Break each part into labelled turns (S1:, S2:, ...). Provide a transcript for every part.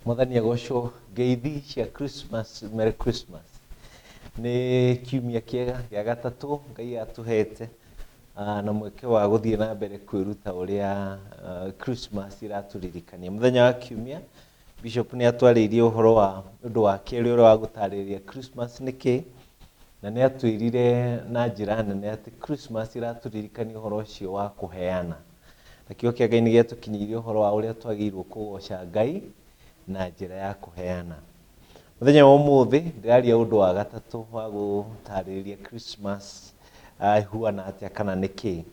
S1: Mwathani agocwo. Ngeithi cia Christmas, Merry Christmas. Nĩ kiumia kĩega gĩa gatatũ Ngai atũhete na mweke wa gũthiĩ na mbere kwĩruta ũrĩa Christmas iratũririkania. Mũthenya wa kiumia Bishop nĩ atwarĩirie ũhoro wa ũndũ wa kerĩ ũrĩa wa gũtarĩria Christmas nĩ kĩĩ, na nĩ atwĩrire na njĩra nene atĩ Christmas iratũririkania ũhoro ũcio wa kũheana. Na kiugo kĩa Ngai nĩ gĩatũkinyĩirie ũhoro wa ũrĩa twagĩrĩirwo kũgoca Ngai na njĩra ya kũheana. Mũthenya wa ũmũthĩ ndĩraria ũndũ wa gatatũ wa gũtarĩria Christmas ĩhuana atĩa kana nĩ kĩĩ.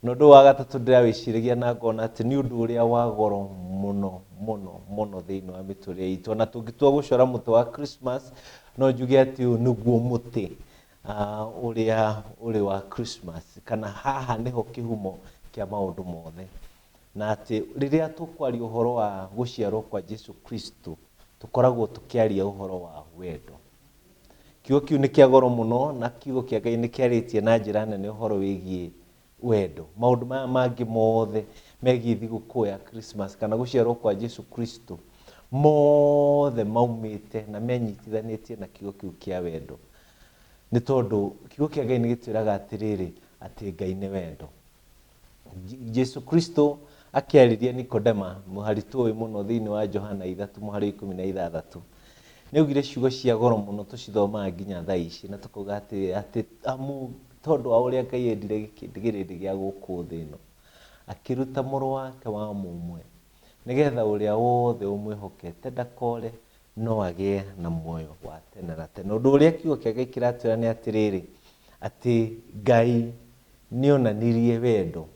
S1: Na ũndũ wa gatatũ ndĩrawĩciragia na ngona atĩ nĩ ũndũ ũrĩa wa goro mũno mũno mũno thĩinĩ wa mĩtũrĩre itũ. Ona tũngĩtua gũcora mũtĩ wa Christmas, no njuge atĩ ũyũ nĩguo mũtĩ ũrĩa ũrĩ wa Christmas, kana haha nĩho kĩhumo kĩa maũndũ mothe. Na atĩ rĩrĩa tũkwaria ũhoro wa gũciarwo kwa Jesu Kristo, tũkoragwo tũkĩaria ũhoro wa wendo. Kiugo kĩu nĩ kĩa goro mũno, na kiugo kĩa Ngai nĩ kĩarĩtie na njĩra nene ũhoro wĩgiĩ wendo. Maũndũ maya mangĩ mothe megiĩ thigũkũ ya Christmas kana gũciarwo kwa Jesu Kristo, mothe maumĩte na menyitithanĩtie na kiugo kĩu kĩa wendo. Nĩ tondũ kiugo kĩa Ngai nĩ gĩtwĩraga atĩrĩrĩ, atĩ Ngai nĩ wendo. Jesu Kristo akĩarĩria Nikodema, mũhari tũĩ mũno thĩinĩ wa Johana 3 mũhari 16, nĩ augire ciugo cia goro mũno tũcithomaga nginya thaa ici, na tũkauga atĩ amu tondũ wa ũrĩa Ngai endire kĩrĩndĩ gĩa gũkũ thĩ ĩno, akĩruta mũrũ wake wa mũmwe, nĩgetha ũrĩa wothe ũmwĩhokete ndakore, no agĩe na muoyo wa tene na tene. Ũndũ ũrĩa kiugo kĩa Ngai kĩratwĩra nĩ atĩrĩrĩ, atĩ Ngai nĩ onanirie wendo,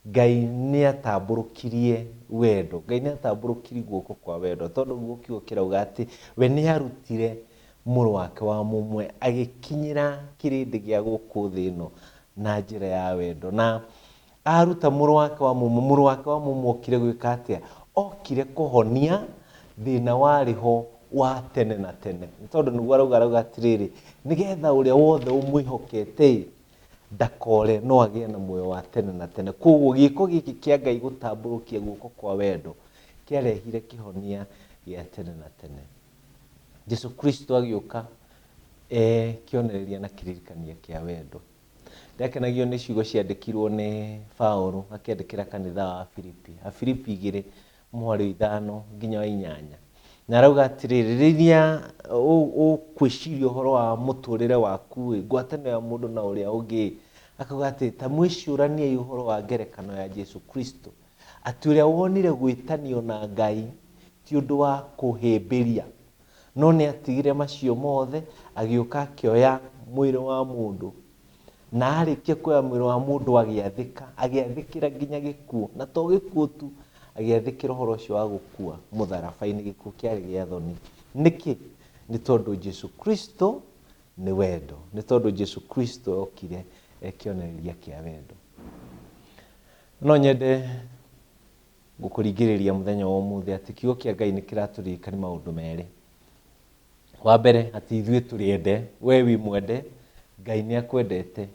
S1: Ngai nĩ atambũrũkirie wendo, Ngai nĩ atambũrũkirie guoko kwa wendo, tondũ guo kiugo kĩrauga atĩ we nĩ arutire mũrũ wake wa mũmwe agĩkinyĩra kĩrĩndĩ gĩa gũkũ thĩ ĩno na njĩra ya wendo. Na aruta mũrũ wake wa mũmwe, mũrũ wake wa mũmwe okire gwĩka atĩa? Okire kũhonia thĩna warĩ ho wa tene na tene. Nĩ tondũ nĩguo arauga, arauga atĩrĩrĩ, nĩgetha ũrĩa wothe ũmwĩhokete ndakore, no agĩe na muoyo wa tene na tene. Koguo gĩko gĩkĩ kĩa Ngai gũtambũrũkia guoko kwa wendo kĩarehire kĩhonia gĩa tene na tene. Jesu Kristo agĩũka kĩonereria na kĩririkania kĩa wendo. Ndakenagio nĩ ciugo ciandĩkirwo nĩ Paũlũ akĩandĩkĩra kanitha wa Afilipi, Afilipi 2 mũhari wa 5 nginya wa 8. Na arauga atĩrĩrĩ, rĩrĩa ũkwĩciria ũhoro wa mũtũrĩre waku, ngwatanĩro ya mũndũ na ũrĩa ũngĩ, akauga atĩ ta mwĩcũraniei ũhoro wa ngerekano ya Jesu Kristo, atĩ ũrĩa wonire gwĩtanio na Ngai ti ũndũ wa kũhĩmbĩria, no nĩ atigire macio mothe, agĩũka akĩoya mwĩrĩ wa mũndũ, na arĩkia kuoya mwĩrĩ wa mũndũ agĩathĩka, agĩathĩkĩra nginya gĩkuũ, na to gĩkuũ tu, agĩathĩkĩra ũhoro ũcio wa gũkua mũtharaba-inĩ, gĩkuũ kĩarĩ gĩa thoni. Nĩkĩ? Nĩ tondũ Jesu Kristo nĩ wendo, nĩ tondũ Jesu Kristo okire ekĩonereria kĩa wendo. No nyende gũkũringĩrĩria mũthenya wa ũmũthĩ atĩ kiugo kĩa Ngai nĩ kĩratũririkania maũndũ merĩ. Wa mbere, atĩ ithuĩ tũrĩ ende, we wĩ mwende, Ngai nĩ akwendete.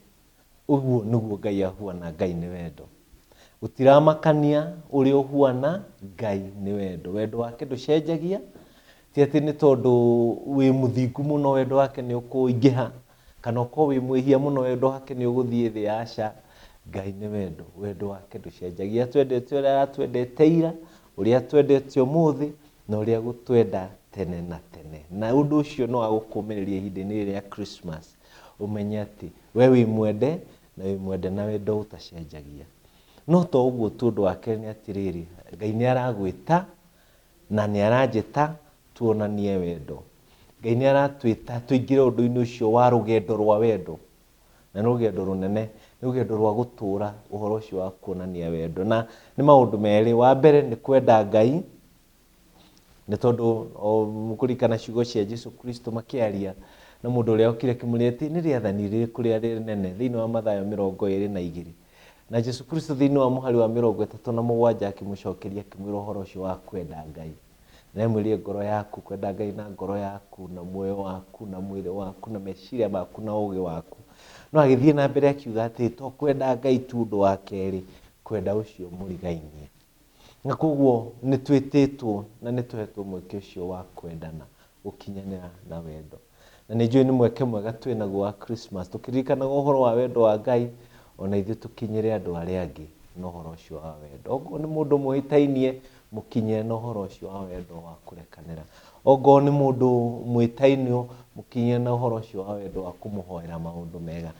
S1: Ũguo nĩguo Ngai ahuana, Ngai nĩ wendo. Gũtiramakania ũrĩa ũhuana, Ngai nĩ wendo. Wendo wake ndũcenjagia, ti atĩ nĩ tondũ wĩ mũthingu mũno wendo wake nĩ ũkũingĩha, kana ũkorwo wĩ mwĩhia mũno wendo wake nĩ ũgũthiĩ thĩ, aca. Ngai nĩ wendo, wendo wake ndũcenjagia. Atwendete ũrĩa aratwendete ira, ũrĩa atwendete ũmũthĩ, na ũrĩa gũtwenda tene na tene. Na ũndũ ũcio no agũkũmĩrĩria ihinda-inĩ rĩrĩa Christmas, ũmenye atĩ we wĩ mwende, na wĩ mwende na wendo ũtacenjagia. No to ũguo tu, ũndũ wa kerĩ nĩ atĩrĩrĩ, Ngai nĩ aragwĩta na nĩ aranjĩta tuonanie wendo. Ngai nĩ aratwĩta tũingĩre ũndũ-inĩ ũcio wa rũgendo rwa wendo, na nĩ rũgendo rũnene, nĩ rũgendo rwa gũtũra ũhoro ũcio wa kuonania wendo. Na nĩ maũndũ merĩ, wa mbere nĩ kwenda Ngai, nĩ tondũ kũririkana ciugo cia Jesu Kristo makĩaria na mũndũ ũrĩa okire akĩmũria atĩ nĩ rĩathani rĩrĩkũ rĩrĩa rĩnene thĩinĩ wa Mathayo 22. Na Jesu Kristo thĩinĩ wa mũhari wa 37 akĩmũcokeria akĩmwĩra ũhoro ũcio wa kwenda Ngai. Na amwĩrire ngoro yaku, kwenda Ngai na ngoro yaku, na muoyo waku, na mwĩrĩ waku, na meciria maku, na ũũgĩ waku. No agĩthiĩ na mbere akiuga atĩ to kwenda Ngai tu, ũndũ wa kerĩ, kwenda ũcio mũrigainie. Na koguo nĩ twĩtĩtwo na nĩ tũhetwo mweke ũcio wa kwendana, gũkinyanĩra na wendo. Na nĩ njũĩ nĩ mweke mwega twĩ naguo wa Christmas, tũkĩririkanaga ũhoro wa wendo wa Ngai, ona ithuĩ tũkinyĩre andũ arĩa angĩ na ũhoro ũcio wa wendo. Okorwo nĩ mũndũ mũhĩtainie, mũkinyĩre na ũhoro ũcio wa wendo wa kũrekanĩra. Okorwo nĩ mũndũ mwĩtainio, mũkinyĩre na ũhoro ũcio wa wendo wa kũmũhoera maũndũ mega.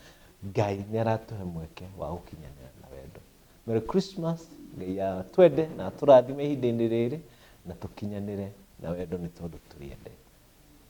S1: Ngai nĩ aratũhe mweke wa gũkinyanĩra na wendo. Merry Christmas, Ngai atwende na atũrathime ihinda-inĩ rĩrĩ, na tũkinyanĩre na wendo nĩ tondũ tũrĩ ende.